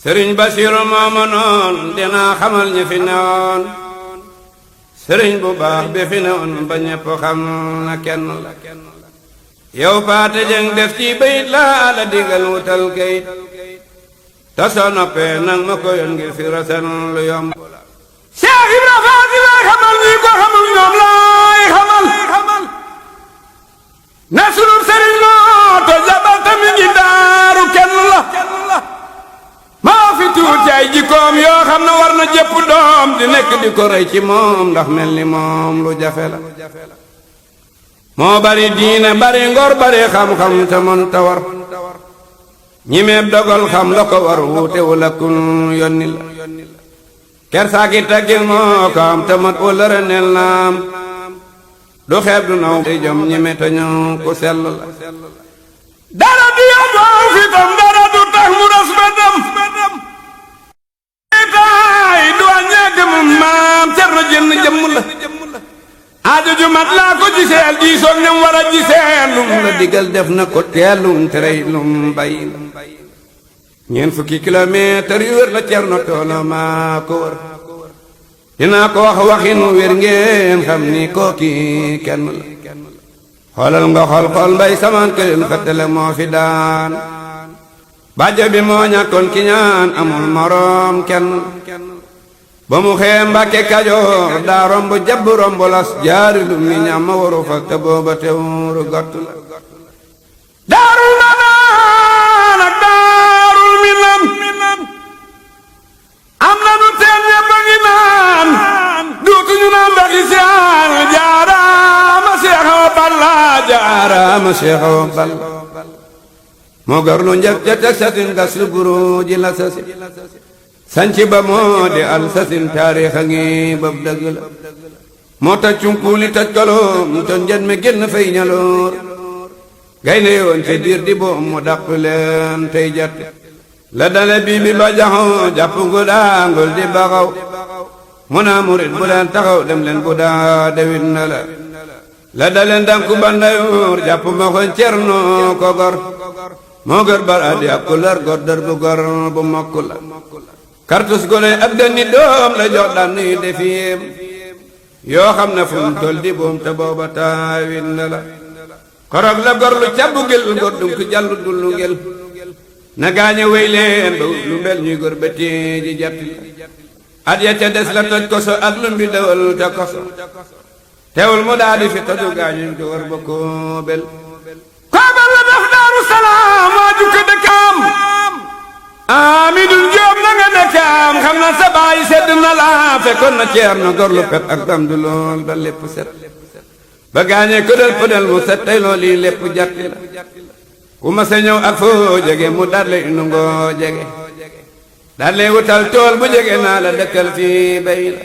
sëriñ Basiru moomu noon dinaa xamal ñi fi newoon sëriñ bu baax bi fi newoon ba ñépp xam na kenn la yow paate jeng def ci bayit laa la digal wutal kayit ta soo noppee nang ma ko yoon ngir fi rasen lu yomb Cheikh Ibra Faati lay xamal ñi ko xamul ñoom laay xamal na sunu sëriñ moo to jabal ta mi ngi daaru kenn la maa fi tuuti ay jikkoom yoo xam ne war na jëpp doom di nekk di ko rey ci moom ndax mel ni moom lu jafe la moo bari diine bari ngor bari xam-xam te mën ta war ñi meeb dogal xam la ko war wuute wala kun yonni la kersaaki taggil moo ko am te mat wala renel naam du xeeb du naw di jom ñi me tañu ku sell la dara du yóbboo fi tam dara du tax mu ras ba dem taay du wàññeek mu maam cer na jënn jëmm la aajo ju mat laa ko giseel diisoog ñam war a giseel lum la digal def na ko teelum terey lum bay ñeent fukki kilomètre yu wér la cer na toolo maa ko wër dinaa ko wax waxin wér ngeen xam ni kooki kenn la xoolal nga xool mbay samaan këleel xëttale moo fi daan bàjjo bi moo ñàkkoon ki ñaan amul moroom kenn ba mu xee Mbàkke Kajoor daa romb jabb romb las jaari lum ni ñam ma waru fa te booba teewuru gott la daarul manaan ak daarul minan am na nu teen ñëpp a ngi naan duutuñu naan ndaxi siyaan jaaraama seexawa balla jaaraama seexawa balla moo garlu njëkk ca teg sasin gas lu buru ji la sasi sanci ba moo di al sasin taarix a ngi bab dëgg la moo taj cunkuuli taj koloom ton njën me génn fay ñaloor gaynde yoon ci biir di boom mu dàq leen tey jat la dale bii bi ba jaxoo jàpp ngu daangul di baxaw mu naa murit bu leen taxaw dem leen bu daa dewit na la dale ndanku bandayoor jàpp ma ko cerno ko gor moo gër bar addi ak ku lar gor dër bu gor bu mokk la kartus gole ak dënni doom la jox daan nuy defiyem yoo xam ne fu mu tol di boom te booba taawin na la korog la gor lu cabbu gel gor dum ku jàllu dullu ngel na gaañe wey leen ba lu mbel ñuy gor ba téeji jatti at ya ca des la toj koso ak lu mbi dawal te koso teewul mu daal di fi toju gaañuñ ko war ba koobel koobel la def Daaru Salaam waa jukka dëkkaam Amidul Jóob na nga dëkkaam xam na sa baay sedd na la fekkoon na ceer na gor lu pet ak dam du lool ba lépp set ba gaañee këdal pëdal mu set tey lool yi lépp jatti la ku ma sa ñëw ak foo jege mu darle inu ngoo jege darle wutal tool bu jege naa la dëkkal fii bay la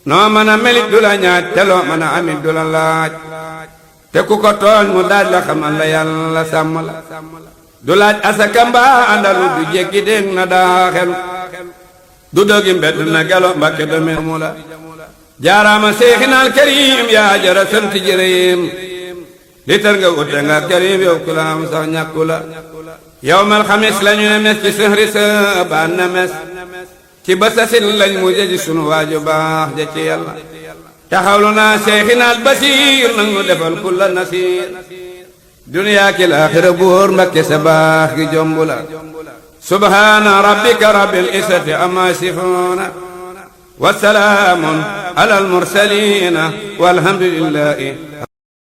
noo mën a melit du la ñaaj te loo mën a amit du la laaj te ku ko tooñ mu daaj la xamal la yàlla sàmm la du laaj asaka mbaa àndalu du jéggi dégg na daaxelu du dogi mbedd na gelo Mbàkke deme mu la jaaraama seexinaal karim yaa jara sant jërëyim li tar nga wute nga karim yow ku la am sax ñàkku la yawmal xamis lañu ne mes ci sëhri sa baan na mes ci ba sasin lañ mu jëji sunu waaju baax ja ci yàlla taxawlu naa seexinaal basiir nag nu defal kulla nasiir duniyaa ki laaxira buur Mbàkke sa baax gi jombu la subhaana rabbika rabbil izzati amma yasifuuna wa salaamun alal mursaliina walhamdulillahi